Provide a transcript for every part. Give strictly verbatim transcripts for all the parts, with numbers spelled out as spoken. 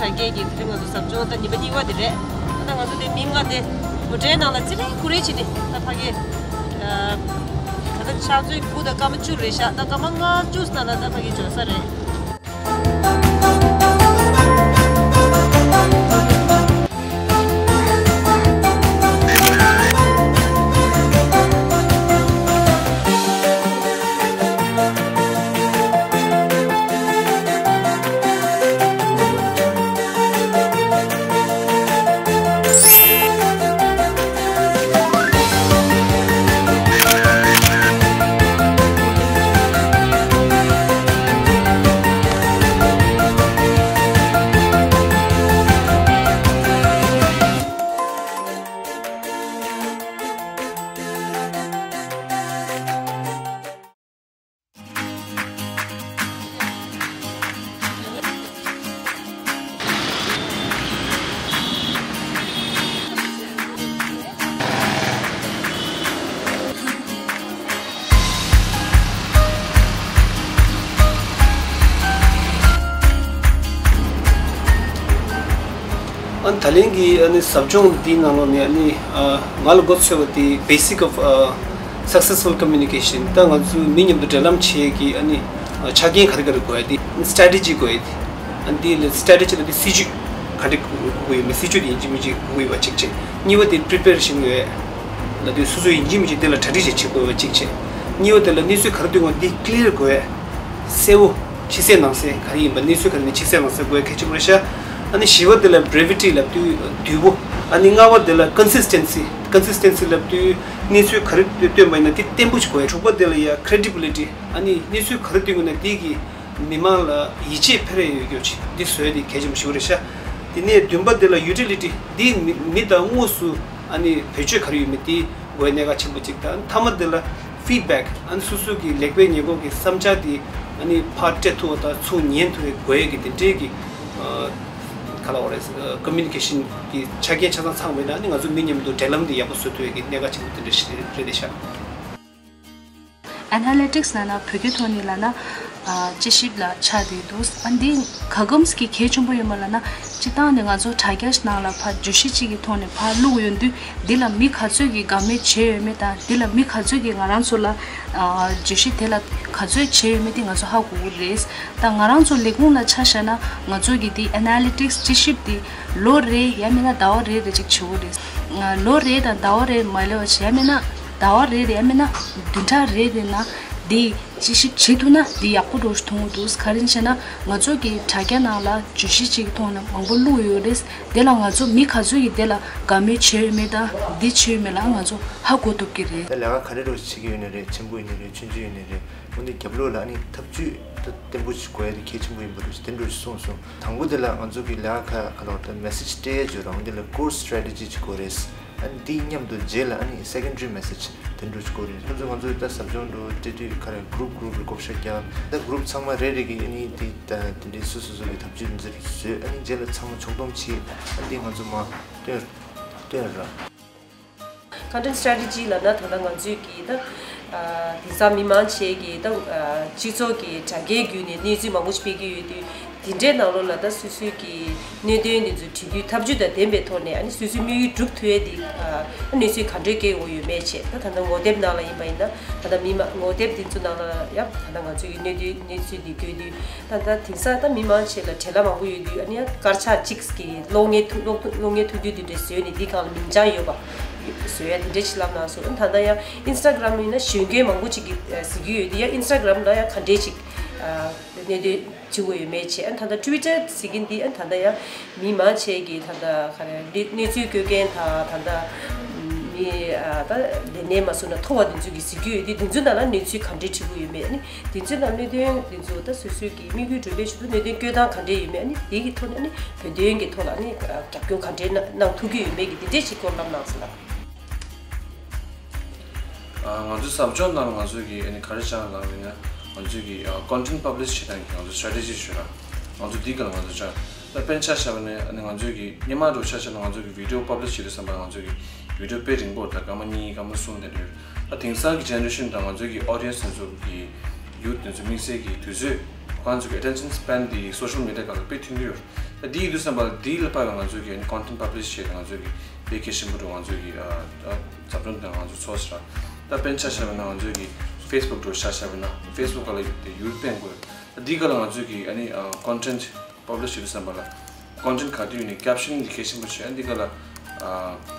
ད་རྒན་གྱིས་དེ་རིང་ང་ཚོ་ཟབ་སྦྱོང་ད་ཉི་མ་གཉིས་པ་དེ་རེད། ད་ང་ཚོ་དེ་མི་ལྔ་དེ་མོ་ཊའི་ནང་ལ་ཙི་རིང་ཁུ་རེ་བྱས་ནས་ད་ཕ་གི་ད་ལྟ་ཕྱག་ཚོད་དགུ་དང་སྐར་མ་བཅུ་རེད་ཤག་ད་སྐར་མ་ལྔ་བཅུ་ཙམ་ལ་ད་ཕ་གི་འབྱོར་ས་རེད། ཨ་ནི་ད་ལན་གྱི་ཨ་ནི་ཟབ་སྦྱོང་འདིའི་ནང་ལོགས་ནས་ཨ་ནི་ཨ་ང་ལ་མགོ་ཚོས་པ་དེ་Basic of ཨ་Successful Communication། ད་ང་ཚོའི་མི་མཉམ་དུ་འབྲེལ་ལམ་བྱེད་ཀྱི་ཨ་ནི་ཨ་ཆ་རྐྱེན་ག་རེ་ག་རེ་དགོས་ཡ་དེ། Strategy དགོས་ཡ་དེ། ཨ་ནི་དེ་ལ་Strategy ལ་དེ་སྲིད་ཇུས་ག་རེ་དགོས་ཡོད་མེད། སྲིད་ཇུས་དེ་ཡིན་གཅིག་མིན་གཅིག་དགོས་ཡོད་པ་གཅིག་བྱས། གཉིས་པ་དེ་Preparation ཡོད་ལ་དེ་སོ་སོ་ཡིན་གཅིག་མིན་གཅིག་དེ་ལ་གྲ་སྒྲིག་བྱེད་བྱེད་དགོས་པ་གཅིག་བྱས། གཉིས་པ་དེ་ལ་གནས་ཚུལ་ག་རེ་ཐོན་པ་དེ་Clear དགོས་ཡ། གསལ་བོ། ཕྱི་གསལ་ནང་གསལ་ག་རེ་ཡིན་པ། གནས་ཚུལ་ག་རེ་ནས་ཕྱི་གསལ་ནང་གསལ་དགོས་ཡ་གལ་ཆེན་པོ་རེད་ཤག་ཨ་ནི་བཞི་པ་དེ་ལ་Brevity ལབ་དུས་དུས་པོ། ཨ་ནི་ལྔ་པ་དེ་ལ་Consistency། Consistency ལབ་དུས་གནས་ཚུལ་ག་རེ་བཏོན་པ་ཡིན་ན་དེ་བརྟན་པོ་ཞིག་དགོས་ཡ། དྲུག་པ་དེ་ལ་ཡ་Credibility། ཨ་ནི་གནས་ཚུལ་ག་རེ་བཏོན་དགོས་ན་དེ་གི་མི་མང་ལ་ཡིད་ཆེས་འཕེར་ཡ་ཡོད་རྒྱུ་ཅིག་འདི་བཟོ་ཡ་དེ་གལ་ཆེན་པོ་ཞིག་རེད་ཤག་དེ་ནས་བདུན་པ་དེ་ལ་Utility། འདི་མི་མི་དང་དངོས་སུ་ཨ་ནི་བེད་སྤྱོད་ག་རེ་ཡོད་མེད་དེ་དགོས་ཡ་གནད་འགག་ཆེན་པོ་གཅིག་དང་། མཐའ་མ་དེ་ལ་Feedback། ཨ་ནི་སོ་སོ་གི་ལེགས་སྤེལ་ཉེས་འགོག་གི་བསམ་འཆར་དེ་ཨ་ནི་ཕར་སྤྲད་ཐུབ་པ་དང་ཚུར་ཉན་ཐུབ་པའི་དགོས་ཡ་གི་དེ་འདྲའི་གི་ཨ་ག་ལབ་དགོས་རེད། Communication གི་ཆ་རྐྱེན་ཆ་ཚང་ཚང་བ་ཡིན་ན་ཨ་ནི་ང་ཚོ་མི་མཉམ་དུ་འབྲེལ་ལམ་དེ་ཡག་པོ་བཟོ་ཐུབ་ཡ་གི་གནད་འགག་ཆེན་པོ་དེ་འདྲ་ཞིག་རེད་ཤག Analytics ལབ་ན་བོད་སྐད་ཐོག་ནས་ལབ་ན་ཨ་དཔྱད་ཞིབ་ལ་ཆགས་བསྡད་འདུག་ཨ་འདི་ག་གམ་གྱི་གལ་ཆེན་པོ་ཡོད་མ་ལབ་ན། སྤྱིར་བཏང་ནས་ང་ཚོ་དྲ་རྒྱ་ནང་ལ་ཕར་བརྗོད་གཞི་གཅིག་གི་ཐོག་ནས་ཕར་བླུགས་ཡོང་དུས་འདི་ལ་མི་ག་ཚོད་ཀྱིས་དགའ་མོས་བྱས་ཡོད་མེད་དང་། འདི་ལ་མི་ག་ཚོད་ཀྱིས་ང་རང་ཚོ་ལ་ཨ་བརྗོད་གཞི་དེ་ལ་ག་ཚོད་བྱས་ཡོད་མེད་དེ་ང་ཚོ་ཧ་གོ་གི་རེད། ད་ང་རང་ཚོ་ལས་ཁུངས་ལ་ཆ་བཞག་ན་ང་ཚོ་གི་འདི་Analytics དཔྱད་ཞིབ་འདི་ལོ་རེ་ཡང་མིན་ན་ཟླ་བ་རེ་རེ་ཅིག་བྱེད་དགོས་རེད། ལོ་རེ་དང་ཟླ་བ་རེ་མ་ལས་པ་བྱས་ཡང་མིན་ན་ཟླ་བ་རེ་རེ་ཡང་མིན་ན་བདུན་ཕྲག་རེ་རེ་ནང་འདི་དཔྱད་ཞིབ་བྱེད་ཐུབ་ན་འདི་ཡག་པོ་འདྲ་བོ་ཞིག་མཐོང་གི་འདུག་ག་རེ་བྱས་ན་ང་ཚོ་གི་དྲ་རྒྱ་ནང་ལ་བརྗོད་གཞི་གཅིག་གི་ཐོག་ནས་མང་པོ་བླུགས་ཡོད་རེད། དེ་ལ་ང་ཚོ་མི་ག་ཚོད་ཀྱིས་དེ་ལ་དགའ་མོས་བྱས་ཡོད་མེད་དང་འདི་བྱས་ཡོད་མེད་ལ་ང་ཚོ་ཧ་གོ་ཐུབ་ཀྱི་རེད། ད་ལས་ཀ་ག་རེ་འདྲ་བོ་ཞིག་བྱེད་ཀྱི་ཡོད་ནའི་རེད། ཆེན་པོ་ཡིན་ནའི་རེད། ཆུང་ཆུང་ཡིན་ནའི་རེད། འོ་འདི་རྒྱབ་ལོགས་ལ་ཨ་ནི་ཐབས་ཇུས་ད་བརྟན་པོ་ཞིག་དགོས་ཡ་དེ་གལ་ཆེན་པོ་ཡིན་པ་རེད། དེ་འདྲ་ཞིག་གསུངས་སོང་། དང་པོ་དེ་ལ་ང་ཚོ་གི་ལས་ཀ་ཁ་ཁ་ལོ་ད་Message སྤྲད་ཡ་བརྗོད་རང་དེ་ལ་Core Strategy ཅིག་དགོས་རེད། ཨ་ནི་འདི་མཉམ་དུ་རྗེས་ལ་ཨ་ནི་Secondary Message དེ་འདྲ་ཞིག་དགོས་རེད། ཁོང་ཚོ་ང་ཚོ་ད་ཟབ་སྦྱོང་འགྲོ་སྤྲད་དུས་ཁ་རེ་Group Group ལ་བགོ་བཤའ་རྒྱག་ད་Group ཚང་མ་རེ་རེ་གི་ཨ་ནི་དེ་ད་དེ་འདྲའི་སོ་སོ་སོ་གི་ཐབས་ཇུས་འདི་ཚོ་བཟོས། ཨ་ནི་རྗེས་ལ་ཚང་མ་ཕྱོགས་བསྡོམས་བྱས། ཨ་ནི་འདི་ང་ཚོ་མར་སྟོན་སྟོན་ར། Content Strategy ལབ་ན་ད་ལྟ་ང་ཚོས་ཀྱི་ད་ཨ་དེང་སང་མི་མང་ཆེ་གི་ད་ཨ་སྤྱི་ཚོགས་ཀྱི་དྲ་རྒྱའི་བརྒྱུད་ནས་གནས་ཚུལ་མང་པོ་ཞིག་སྤེལ་གྱི་ཡོད་དུས། དེ་འདྲའི་ནང་ལོགས་ལ་ད་སོ་སོའི་གི་གནད་དོན་དེ་ཚོ་དྲི་དུས་ཐབས་ཇུས་དང་ལྡན་པའི་ཐོག་ནས་ཨ་ནི་སོ་སོའི་དམིགས་ཡུལ་སྒྲུབ་ཐུབ་ཡས་དེ་ཨ་གནས་ཚུལ་ག་འདྲས་སྐྱེལ་དགོས་ཡོད་མེད་བྱས། ད་ད་ལྟ་ངོ་དེབ་ནང་ལ་ཡིན་པ་ཡིན་ན་ད་ལྟ་མི་མང་ངོ་དེབ་དེ་ཚོ་ནང་ལ་ཡང་ད་ལྟ་ང་ཚོའི་གི་གནད་དོན་གནས་ཚུལ་དེ་བཀོད་དུས། ད་ད་དེང་སང་ད་མི་མང་ཆེ་ལ་བྲེལ་བ་མང་པོ་ཡོད་དུས་ཨ་ནི་ཡང་དཀར་ཆག་གཅིག་གི་གློག་བརྙན་ཐུང་གློག་ཐུང་གློག་བརྙན་ཐུང་ཐུང་དེ་འདྲས་བཟོས་ནས་འདི་སྒང་ལ་མིང་བྱང་ཡོད་པ་བཟོ་ཡ་དེ་འདྲས་ཅིག་ལབ་གནང་སོང་། ཨ་ནི་ད་ལྟ་ཡང་Instagram ཡིན་ན་གཞོན་སྐྱེས་མང་པོ་ཅིག་གིས་གཟིགས་ཀྱི་ཡོད་དུས་ཡང་Instagram ལ་ཡང་ག་འདྲས་ཅིག་གནད་དོན་བྱེད་དགོས་ཡོད་མེད་བྱས། ཨ་ནི་ད་ལྟ་Twitter ཟེར་མཁན་འདི་ཨ་ནི་ད་ལྟ་ཡང་མི་མང་ཆེ་གིས་ད་ལྟ་ག་རེ་གནས་ཚུལ་བཀོད་མཁན་དང་ད་ལྟ་མི་ཨ་ད་ལས་གནས་མ་སོང་ན་མཐོ་བ་དེ་ཚོ་གིས་གཟིགས་ཀྱི་ཡོད་དུས་དེ་ཚོའི་ནང་ལ་གནས་ཚུལ་ག་འདྲས་བྲིས་དགོས་ཡོད་མེད། ཨ་ནི་དེ་ཚོའི་ནང་གནད་དོན་དེ་ཚོ་ད་སོ་སོའི་གི་དམིགས་ཡུལ་འགྲུབ་པའི་ཆེད་དུ་གནད་དོན་བཀོད་སྟངས་ག་འདྲས་ཡོད་མེད། ཨ་ནི་དེ་གི་ཐོག་ནས་ཨ་ནི་བོད་དོན་གི་ཐོག་ལ་ཨ་ནི་རྒྱབ་སྐྱོར་ག་འདྲས་གནང་གནང་ཐུབ་ཀྱི་ཡོད་མེད་ཀྱི་དེ་འདྲས་ཅིག་སྐོར་ལབ་གནང་སོང་ལགས། ང་ཚོའི་ཟབ་སྦྱོང་ནང་ལ་ང་ཚོ་གིས་ཨ་ནི་ག་རེ་སྦྱངས་ལབ་པ་ཡིན་ན། ང་ཚོ་གིས་ཨ་content publish བྱེད་སྟངས་ཀྱི་ང་ཚོ་strategy ཞུ་ར། ང་ཚོ་འདི་ག་ལ་ང་ཚོ་སྦྱངས། ད་དཔེར་ན་ཆ་བཞག་པ་ནི་ཨ་ནི་ང་ཚོ་གིས་སྔོན་མ་འདྲ་ཆ་བཞག་ན་ང་ཚོ་གིས་video publish བྱེད་དུས་ཙམ་པ་ང་ཚོ་གིས་video དཔེ་རིང་པོ་ད་སྐར་མ་གཉིས་སྐར་མ་གསུམ་དེ་འདྲ་ཡོད། ད་དེང་སང་གི་generation དང་ང་ཚོ་གི་audience དེ་ཚོ་གི་youth དེ་ཚོ་དམིགས་བསལ་གྱི་དུས་ཚོད་ཁོང་ཚོ་གི་attention span དེ་social media སྒང་ལ་དཔེ་ཐུང་གི་ཡོད། ད་འདི་ཡིན་དུས་ཙམ་པ་ལ་འདི་ལ་དཔག་པའི་ང་ཚོ་གི་ཨ་ནི་content publish་བྱས་ཏེ་ང་ཚོ་གི་དེ་གལ་ཆེན་པོ་འགྲོ། ང་ཚོ་གི་ཨ་ཨ་ཟབ་སྦྱོང་དེ་ང་ཚོ་ཚོགས་ཟེར་ར། ད་དཔེར་ན་ཆ་བཞག་པ་ན་ང་ཚོ་གི་Facebook་འགྲོ་ཆ་བཞག་པ་ན་Facebook་སྒང་ལ་དེ་ཡུལ་སྤེལ་དགོས། ད་འདི་སྒང་ལ་ང་ཚོ་གི་ཨ་ནི་ཨ་content publish་བྱེད་དུས་ཙམ་པ་ལ་content་ག་དུས་ཡིན་ནའི་caption་འདི་གལ་ཆེན་པོ་བྱས། ཨ་འདི་སྒང་ལ་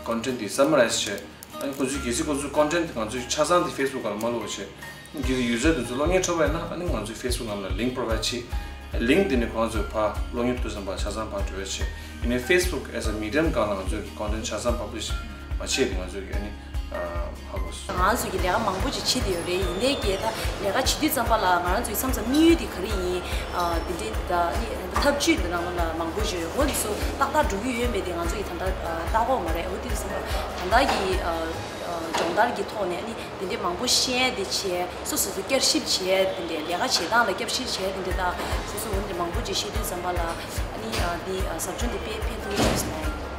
ཨ་content་འདི་summarize་བྱས། ཨ་ནི་ཁོ་ཚོས་གལ་སྲིད་ཁོ་ཚོའི་content་ང་ཚོའི་ཆ་ཚང་དེ་Facebook་སྒང་ལ་མ་བླུགས་པ་བྱས། གལ་སྲིད་user་དེ་ཚོ་གློག་བརྙན་འཕྲོད་པ་ཡིན་ན་ཨ་ནི་ང་ཚོའི་Facebook་ནང་ལ་link provide་བྱེད། link་དེ་ནི་ཁོང་ཚོས་ཕར་གློག་བརྙན་འཕྲོད་དུས་ཙམ་པ་ཆ་ཚང་ཕར་འགྲོ་བ་བྱེད། ཡིན་ནའི་Facebook as a medium་སྒང་ལ་ང་ཚོའི་content་ཆ་ཚང་publish་མ་བྱས་ཏེ་ང་ཚོའི་ཨ་ནི་ཨ་ཧ་གོ་སོང་། ང་ཚོས་ཀྱི་ལས་ཀ་མང་པོ་ཅིག་བྱེད་བསྡད་ཡོད་རེད། ཡིན་ནའི་ཀྱེ་ད་ལས་ཀ་བྱེད་དུས་ཙམ་པ་ལ་ང་རང་ཚོའི་མཚམས་མཚམས་དམིགས་ཡུལ་དེ་ག་རེ་ཡིན། ཨ་འདི་འདྲའི་ད་ནི་ཐབས་ཇུས་འདི་ནང་ལ་མང་པོ་ཞིག་ཡོད། འོ་འདི་ཚོ་ཏག་ཏག་འགྲོ་གི་ཡོད་མེད་དེ་ང་ཚོ་ཡིས་ད་ལྟ་ཨ་ལྟ་གི་ཡོད་མ་རེད། འོ་དེ་ཙམ་པ་ད་ལྟ་གི་ཨ་ཨ་སྦྱོང་བརྡར་གྱི་ཐོག་ནས་ནི་དེ་འདྲའི་མང་པོ་ཤེས་ཡས་དེ་བྱས། སོ་སོ་སོ་བསྐྱར་ཞིབ་བྱས། དེ་འདྲའི་ལས་ཀ་བྱེད་སྟངས་ལ་བསྐྱར་ཞིབ་བྱས། དེ་འདྲའི་ད་སོ་སོ་འོ་འདྲ་མང་པོ་ཅིག་ཤེས་དུས་ཙམ་པ་ལ་ཨ་ནི་ཨ་འདི་ཨ་ཟབ་སྦྱོང་འདི་དཔེ་ཕན་ཐོགས་ཡོད་སོང་།